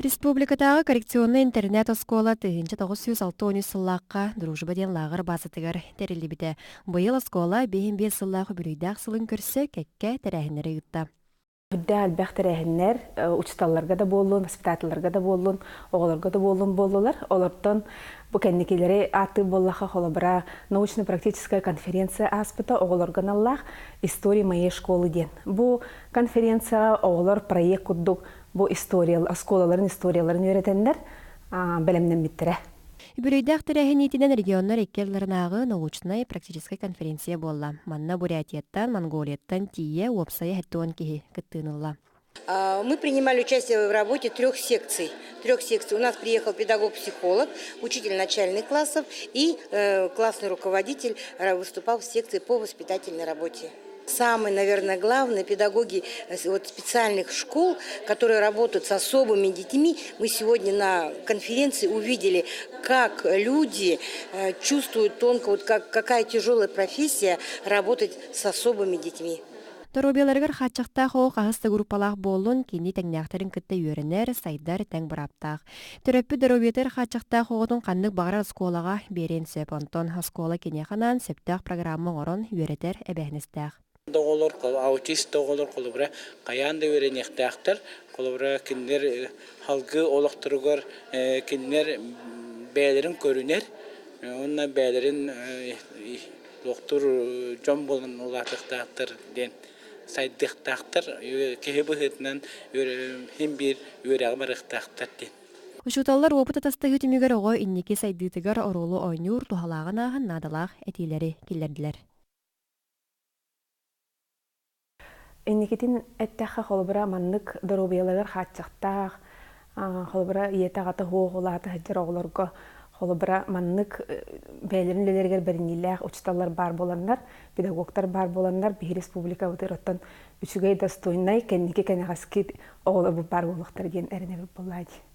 Республикатааҕы коррекционнай интернат-оскуола 1963 сыллаахха «Дружба» диэн лааҕыр баазатыгар тэриллибитэ. Быйыл оскуола 55 сыллаах үбүлүөйдээх сылын көрсө кэккэ тэрээһиннэри ыытта. Үрдээх элбэх тэрээһиннэр учууталларга да буоллун, воспитателларга да буоллун, оҕолорго да буоллун буоллулар. Олортон бу кэнникилэри ааттыыр буоллахха, холобура, научно-практическая конференция ааспыта оҕолорго аналлаах «История моей школы» диэн. Бу конференцияҕа оҕолор проект курдук бу история, оскуолаларын историяларын үөрэтэннэр бэлэмнэммиттэрэ. Үбүлүөйдээх тэрээһин иитинэн регионнар икки ардыларынааҕы научнай практическай конференция буолла. Манна Бурятияттан, Монголияттан тиийэ уопсайа 70 киһи кыттыыны ылла. Мы принимали участие в работе трех секций. Трех секций. У нас приехал педагог-психолог, учитель начальных классов и классный руководитель выступал в секции по воспитательной работе. Самые, наверное, главные педагоги вот, специальных школ, которые работают с особыми детьми, мы сегодня на конференции увидели, как люди чувствуют тонко, вот как, какая тяжелая профессия работать с особыми детьми. Доруобуйаларыгар хааччахтаах оҕо хаһыс да группалаах буоллун, кини тэҥнээхтэрин кытта үөрэнэр, сайдар тэҥ бырааптаах. Төрөппүт доруобуйатыгар хааччахтаах оҕотун ханнык баҕарар оскуолаҕа биэриэн сөп. Онтон оскуола киниэхэ анаан сөптөөх программа оҥорон үөрэтэр эбээһинэстээх. Оҕолор, аутист оҕолор холобура хайаан да үөрэниэхтээхтэр. Холобура кинилэр салгыы олохторугар кинилэр бэйэлэрин көрүнэр уонна бэйэлэрин луохтуур дьон буолан улаатыахтаахтар диэн сайдыахтаахтар, киһи быһыытынан син биир үөрэҕи барыахтаахтар диэн. Учууталлар уопут атастаһыы түмүгэр оҕо инники сайдыытыгар оруолу оонньуур туһалааҕын ааһан наадалаах этиилэри киллэрдилэр. Инникитин эттэххэ, холобура, маннык доруобуйаларыгар хааччахтаах, холобура, ийэтэ-аҕата суох улаата сылдьар оҕолорго, холобура, маннык бэйэлэрин үлэлэригэр бэриниилээх учууталлар баар буоланнар, педагогтар баар буоланнар, биһи республикабытыгар оттон үчүгэй достойнай, кэнники кэнэҕэски оҕолорбут баар буолуохтара диэн эрэнэбит буоллаа дии.